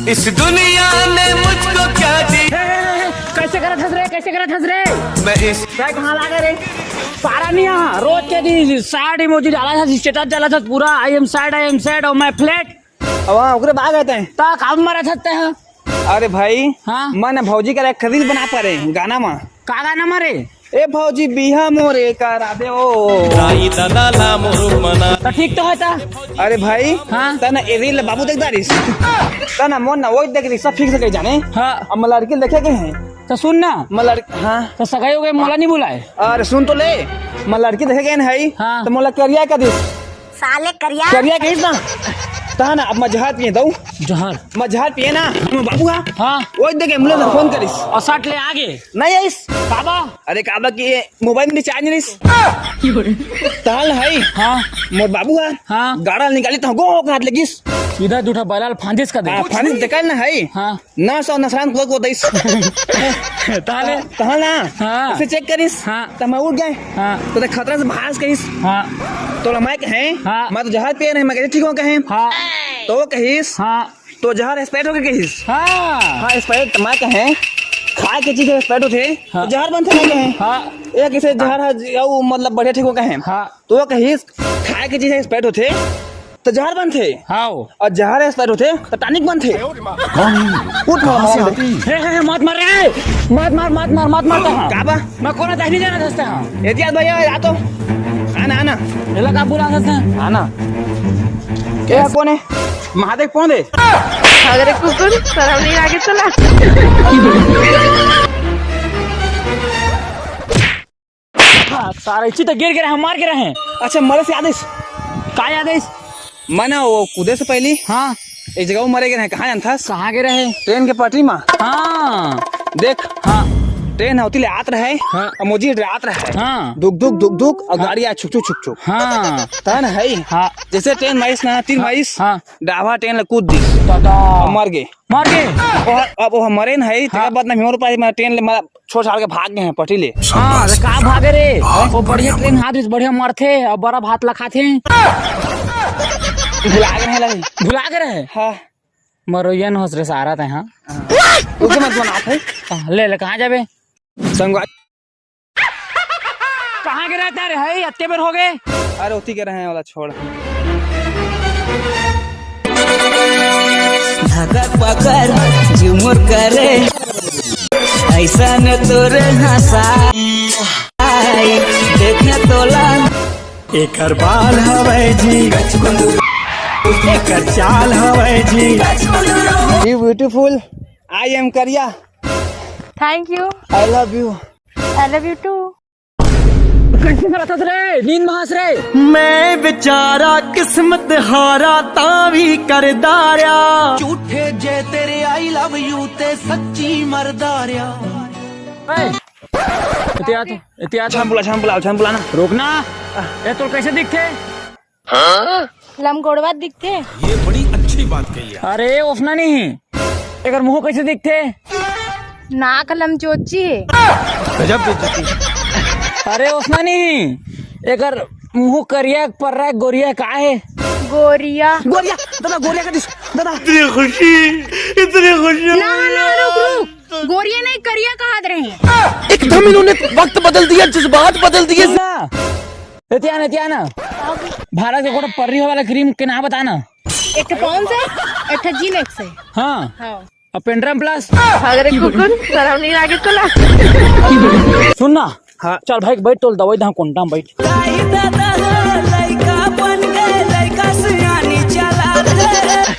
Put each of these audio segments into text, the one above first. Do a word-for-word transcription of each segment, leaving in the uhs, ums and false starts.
इस दुनिया ने मुझको क्या दी। हे, हे, हे, हे, कैसे करत हस रे, कैसे करत हस रे? मैं इस रे, कहाँ लागे रे? पारा नहीं, हाँ, रोज के दिन sad emoji डालत हस, status डालत हस, पूरा "I am sad, I am sad" और मैं flat। अब हाँ, ओकरे बाद गए थे। ता काम मारत हस ते, हाँ। अरे भाई, हाँ? मैं ना भौजी का एक reel बना पा रहे गाना में। का गाना मारे? ए भौजी बिहा मोरे करा दे ओ। राई दादा ला मुरुख मना। तो ठीक तो है ता। अरे भाई, हाँ। तना ए reel बाबू देख दारिस। तना मोन ना वही देख रही, सब ठीक से कही जाने। हाँ। अब मैं लड़की देखे के हैं। तो सुन ना। मैं लड़की, हाँ। तो सगाई हो गई, मोला नहीं बुलाए। अरे सुन तो ले, मैं लड़की देखे के हैं, हाँ। तो मोला करिया कर दिस। साले करिया। करिया कहिस ना। ता ना, अब मैं जहर पिए दऊ। जहर? मैं जहर पिए ना, मैं बाबू हा। हाँ। वो देखे, मुला फोन करिस। और सट ले आगे। नहीं आइस। काबा? अरे काबा कि ये मोबाइल में रिचार्ज नहीं रिस। ताल है। हाँ। मोर बाबू हा। हाँ। गाड़ा निकाली तो गो हो हाथ लगिस। सीधा जूठा बैलाल फांदिस का दे। हाँ, फांदिस निकाल ना है। हाँ। ना सौ नसरान को, को दइस। ताले। तहाँ ना। हाँ। उसे चेक करिस। हाँ। त मैं उठ गए। हाँ। तो देख खतरा से भास करिस। हाँ। तो मैं कहे, हाँ। मैं तो जहर पिए नहीं, मैं कैसे ठीक हो कहे। हाँ। तो वो कहिस, हाँ। तो जहर एक्सपायर हो गए कहिस। हाँ। हाँ, एक्सपायर तो मैं कहे, खाए के चीज एक्सपायर होते, हाँ। तो जहर बनते ना कहे। हाँ। ये कैसे जहर है, वो मतलब बढ़िया ठीक हो कहे। हाँ। तो वो कहिस, खाए के चीज एक्सपायर होते, तो जहर बनथे। हाँ। और जहर एक्सपायर होथे, तो टॉनिक बनथे। कौन है? उठ, कहाँ से आती है? हे, हे, हे, मत मार रे। मत मार, मत मार, मत मार, तो हाँ। का बा? मैं कौन है, नहीं जाना था, हाँ। ए, दिया भैया, आ तो। आना, आना। एला का बुला सकते हैं? आना। क्या, कौन है? महादेव कौन है? अगर कुकुर, शर्म नहीं आगे चला। हाँ, सारा इच्ची तो गिर गिरा है, मार गिरा है। अच्छा, मरे से याद आइस? का याद आइस? मैं ना वो कूदे से पहली हाँ। एक जगह वो मरे गिरे हैं, कहाँ जानथस? कहाँ गिरे हैं? ट्रेन के पटरी में। हाँ। देख। हाँ। ट्रेन होती ले आत रहे हाँ। और मुझे डरात रहे। हाँ। दुक दुक दुक दुक और हाँ। गाड़ी आ छुक छुक छुक छुक। हाँ। तन है। हाँ। जैसे ट्रेन माइस ना तीन हाँ। माइस। हाँ। डावा ट्रेन ले कूद दी। दादा। और मर गए। मर गए। अब वो मरे न है, तेरा हाँ। बात ना मोर पास मैं ट्रेन ले छोड़ छाड़ के भाग गए हैं पटरी ले। हाँ, तो का भागे रे? हाँ। वो बढ़िया ट्रेन हाथ में बढ़िया मरथे और बड़ा भात ला खाथे। भुला गए हैं लाई। भुला गए रहे? हाँ। मरोइया न हंस रे सारा ते, हाँ। हाँ। रुक जा, मैं तुम्हारा हाथ है। हाँ, ले ले, कहाँ जाबे? संगवा- कहाँ के रहता रे? है, अत्ते बेर हो गए। अरे, ओती के रहे वाला छोड़। धकक पकड़ जुमुर करे, ऐसा न तोरे हंसा, देखे तोला। एकर बाल हवै जी, एकर चाल हवै जी। You beautiful, I am करिया। Thank you। I love you। I love you too। कैसे करत हस रे? नींद में हंस रे। मैं बेचारा किस्मत हारा तावी कर दार्या। झूठे जे तेरे I love you ते सच्ची मर दार्या। ए, इतिया तो, इतिया तो। छाम बुला, छाम बुला, छाम बुला ना। रोकना। ए, तोर कैसे दिखथे? लमगोड़वा दिखथे। ये बड़ी अच्छी बात कही है। अरे, ओसना नहीं। एकर मुंह कैसे दिखथे? नाक लमचोची है। गजब बेइज्जती। अरे, ओसना नहीं। एकर मुंह करिया पर्रा गोरिया का है? गोरिया। गोरिया, दादा, गोरिया का दिस, दादा। इतनी खुशी, इतनी खुशी। ना, ना, रुक, रुक। गोरिया नहीं, करिया कहत रहे। एकदम इन्होंने वक्त बदल दिया, जज्बात बदल दिए। ना। एतिया ना, एतिया ना। भारत के कोनो पर्री वाला क्रीम के नाम बताना। एक ठो पॉन्ड्स है, एक ठो जिनेक्स है। हाँ। हाँ। अब पेंड्रम प्लस। अगर कुकुर शर्म नहीं लागे तोला। सुन ना। हाँ। चल भाई, बैठ, तोल दवाई दहा कोंटा में बैठ। दाई दादा हो, लइका बन गए, लइका सियानी चला दे।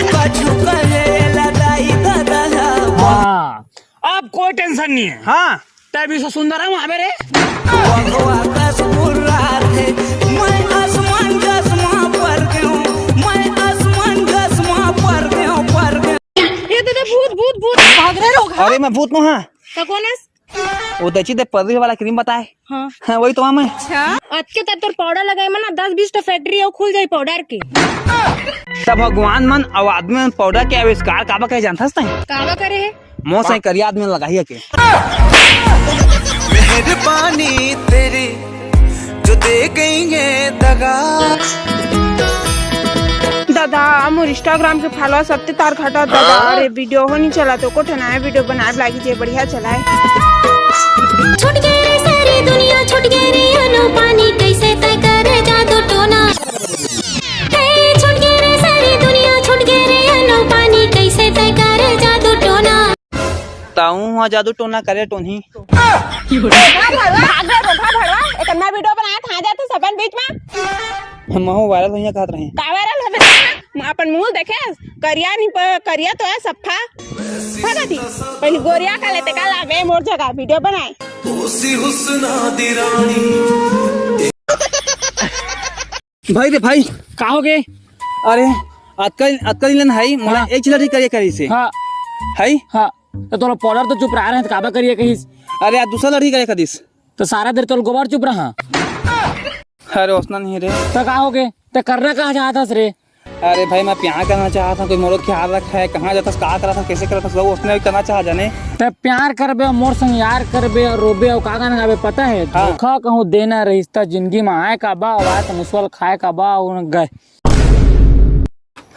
कछु कहे ला दाई दादा हो। हाँ, अब कोई टेंशन नहीं है। हाँ। तै विश्व सुंदर है वहाँ पे रे। आकाश मुर्रा थे, मैं आसमान चश्मा पर गयो, मैं आसमान चश्मा पर गयो, पर गयो। ये तो, तो भूत, भूत, भूत भाग रहे लोग। अरे मैं भूत नो हाँ। तो कौन है? वो दची दे पर्री वाला क्रीम बताए। हाँ। हाँ, वही तो मैं। अच्छा। अतके तक तोर पाउडर लगाए में ना दस बीस ठो फैक्ट्री अउ खुल जाई पाउडर के। तब भगवान मन अउ आदमी मन पाउडर के आविष्कार काबर करे जानथस तैं? काबर करे हे? मोर सही करिया आदमी लगाही के। मेहरबानी तेरी जो दे गई है दगा। दा, मोर Instagram के follower सब ते तार घटा दादा। हाँ? अरे, video हो नहीं चला तो को ठनाए video बनाए लागी जे बढ़िया चलाए। छूट गे रे सारी दुनिया, छूट गे रे अनो पानी, कैसे तय करे जादू टोना। हे, छूट गे रे सारी दुनिया, छूट गे रे अनो पानी, कैसे तय करे जादू टोना। ताऊ हा जादू टोना करे टोनही। भाग रे, रोगहा भड़वा, एकर मैं video बनाए था, आ जाते सबन बीच में। हम महू viral होइया कहत रहे। का viral होबे? मैं अपन मुंह देखे, करिया नहीं प-, करिया तो है सफा। भगती, पहले गोरिया का लेते का लावे मोर जगह video बनाए। भाई रे भाई। का हो गे? अरे, अतका, अतका दिन है, मोला हाँ। एक चिल्ला ठीक करिए करी से। हाँ। है? हाँ। तो तोला powder तो चुप रहा रहे, तो काबर करिए कहिस? अरे, आज दूसरा लड़की करे कदिस। तो सारा देर तोल गोबर चुप रहा। अरे, ओसना नहीं रे। तो का हो गे? तो करना कहाँ चाहत हस रे? अरे भाई, मैं प्यार करना चाहत हूँ, कोई मोरो ख्याल रखे, कहाँ जाथस, का करत हस, कैसे करत हस, वो उसने भी करना चाह जाने। ते प्यार करबे, मोर संग यार करबे, और रोबे, और का गाना गाबे, पता है? हाँ। धोखा कहूँ देना रहिस, त जिंदगी में आए का बा, आए त मुसवा ल खाए का बा, उन गए।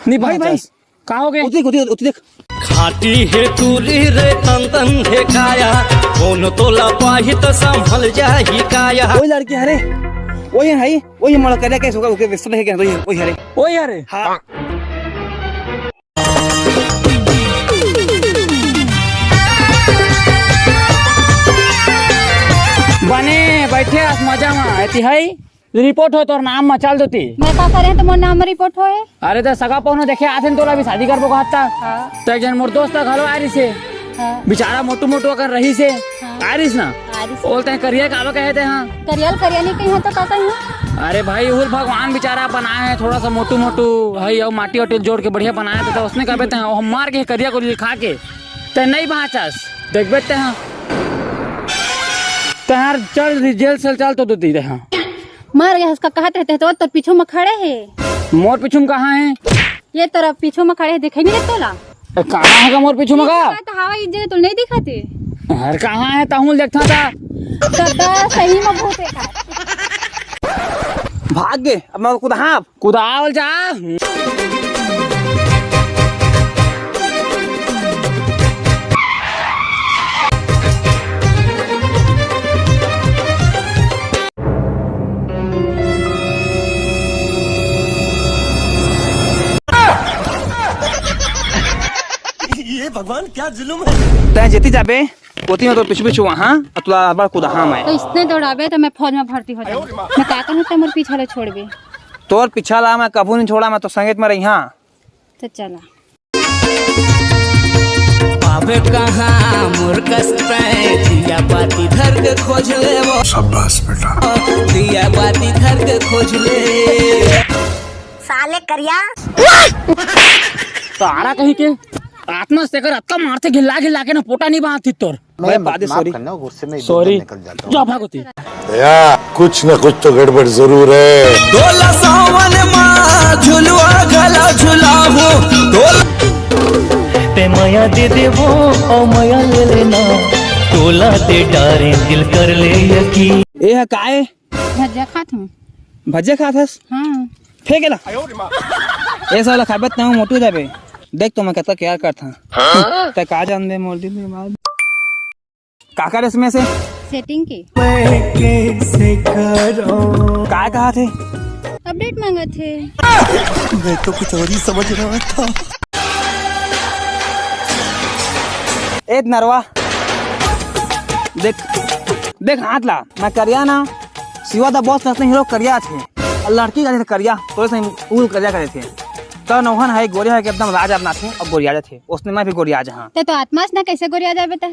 नहीं भाई, भाई। बाचस। का हो गे? उती देख, उती, उती देख। खाटी हे तूरी रे तन तन हे काया, कौन तोला पाही त संभल जाही काया। वही लड़की हरे, वही है, वही मोला करे के सुगर, ओके व्यस्त है क्या, वही, वही हरे। वही हरे। हाँ। बने बैठे अस मजा मा, एती है। Report हो तोर नाम मा, चल देती। मैं का करे तो मोर नाम मा report होए? अरे तो सगा पहुनो देखे आथे न तोला, अभी शादी करबो कहत ता। हाँ। तो एक जन मोर दोस्त घलो आ रही से। हाँ। बेचारा मोटू मोटू अकन रही से। हाँ। आ रहीस ना? आ रहीस। बोलते हैं करिया काबा कहे थे, हाँ। करिया ल करिया नहीं कही तो का कही? अरे भाई, उल भगवान बेचारा बनाए हैं थोड़ा सा मोटू मोटू, हई अउ माटी वाटी जोड़ के बढ़िया बनाए थे, तो उसने कहबे ते हम मार के करिया को खा के ते नहीं बाचस, देखबे ते हाँ। ते यार चल जेल से चल तो दे दे हाँ। मर गया उसका कहत रहते तो तोर पीछू में खड़े है। मोर पीछू में कहाँ है? ये तोरा पीछू में खड़े है, दिखाई नहीं देत तोला? ए, कहाँ है का मोर पीछू में का? ये तो हवा इस जगह तो नहीं दिखाते। हर कहाँ है ताहुल देखता था। दादा सही में भूत है का? भाग गए, अब मैं कुदाहां। कुदावल जा। ये भगवान क्या जुलुम है। तैं जेती जाबे, ओती में तोर पीछू पीछू वहाँ, अउ तोला अब्बड़ कुदाहां मैं। तो इसने दौड़ाबे तो मैं फौज में भर्ती हो जाऊँ। मैं का करूँ तो मोर पीछा ला छोड़बे। तोर पीछा ला मैं कभू नहीं छोड़ा, मैं तो संगत में रही हाँ। तो चला। पावे कहाँ मोर कस तैं, दिया बाती धर के खोज ले वो। शाबाश बेटा। दिया बाती धर के खोज ले। साले करिया। तारा कहीं के आत्मा से कर अतका मारथे घिल्ला घिल्ला के ना पोटा नहीं बांधती तोर। मैं भाई, माफ sorry। करना, गुस्से में इधर उधर निकल जाता हूँ। जा भागो ती। भैया, कुछ न कुछ तो गड़बड़ जरूर है। तोला सावन मा झुलुआ घला झुलाहूँ, तोला ते मया दे देबो, अउ मया ले लेना, तोला दे डारे दिल कर ले यकीन। ए ह काय? भज्जा खात हूँ। भज्जा खात हस? हाँ। फेंक एला। ए साला खाबे त मोटू जाबे। देख तो मैं कतका care करत हूँ। हाँ? ते का जानबे मोर दिल के बात। का करे इसमें से? Setting के। मैं कैसे करूं? का कहा थे? Update मांगा थे। मैं तो कुछ और ही समझ रहा था। ए नरवा, देख, देख हाथ ला, मैं करिया ना, शिवा दा boss नसने हीरो करिया थे, अउ लड़की का थे करिया, तो ऐसे फूल करिया करे थे। तो नौहन है गोरिया है कि एकदम राजा बनाथे अउ गोरिया जाथे। उसने मैं भी गोरिया जहाँ। ते तो आत्मा से ना कैसे गोरिया जाबे ते?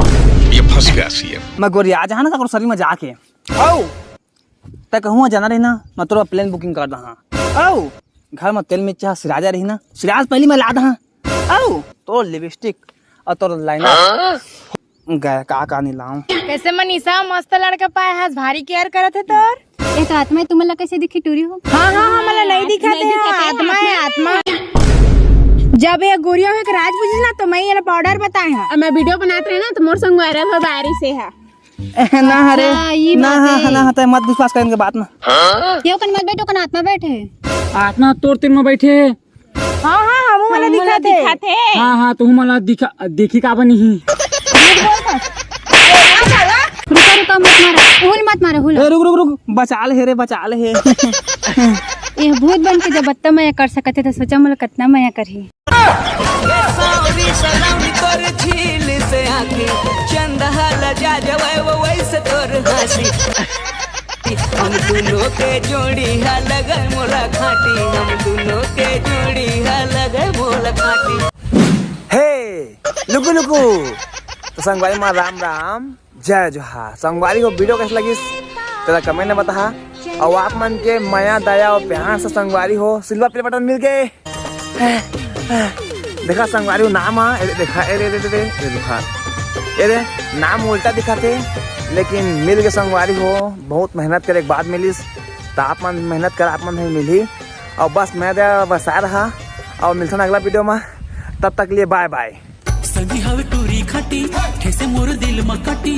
ये फंस गया सीएम। मैं गोरिया जहाँ ना, काकरो शरीर में जाके। औ, ते कहूँ जाना रही ना, मैं तोरा plane booking कर दहा। औ, घर में तेल मिर्चा सिराजा रही ना, सिराज पहली मैं ला दहा। औ, तोर lipstick अउ तोर liner। गए, का का नहीं लाऊं। कैसे मनीषा, मस्त लड़का पाए हस, भारी care करत हे तोर। ए तो आत्मा हे, तुमन ला कैसे दिखी टूरी हो? हाँ, हाँ, हाँ, हमन ला नहीं दिखत हे, आत्मा हे, आत्मा। जब ये गोरिया हो के राज पूछिस ना, तो मैं ये ला powder बताए हूँ। अब मैं video बनात रहे ना, तो मोर संग viral हो बारी से है। ना हरे, अच्छा, ई ना, बात हाँ, हे। ना, हाँ, ते मत विश्वास कर इनके बात ना। ये ओकन मत बैठो, ओकन आत्मा बैठे। आत्मा तोर तीर में बैठे हे। हाँ, हाँ, हमू मन ला दिखत हे। हाँ, हाँ, तुहू मन ला दिखा, देखी का बनी ही। रुका, रुका, मत मारा, हुल मत मारा, हुल। ए, रुक, रुक, रुक, बचा ले हे रे, बचा ले हे। ये भूत बन के जब अत्ता मया कर सकत हे, तो सोचा मोला कतना मया करही। सावरी सलामी तोर झील से आके, चंदा हाला जा जवाय वो वैसे तोर हंसी। हम दोनों के जोड़ी हा लगे मोला खाटी, हम दोनों के जोड़ी हा लगे मोला खाटी। हे, लुकु लुकु। तो संगवारी मा राम राम, जय जोहार। संगवारी हो video कैसे लगिस, तेला comment में बताहा। अउ आप मन के मया, दया अउ प्यार से संगवारी हो silver play button मिल गए। देखा संगवारी हो नाम आ, ए देखा, ए रे रे रे रे, ए देखा। ए रे, नाम उल्टा दिखाथे, लेकिन मिल के संगवारी हो, बहुत मेहनत करे के बाद मिलिस। त आप मन मेहनत कर, आप मन भी मिलही। अउ बस मैं दया बसा रहा, अउ मिलथन अगला video मा। तब तक लिए bye bye। संगी हवे टूरी खाटी, ठेसे मोर दिल म काटी।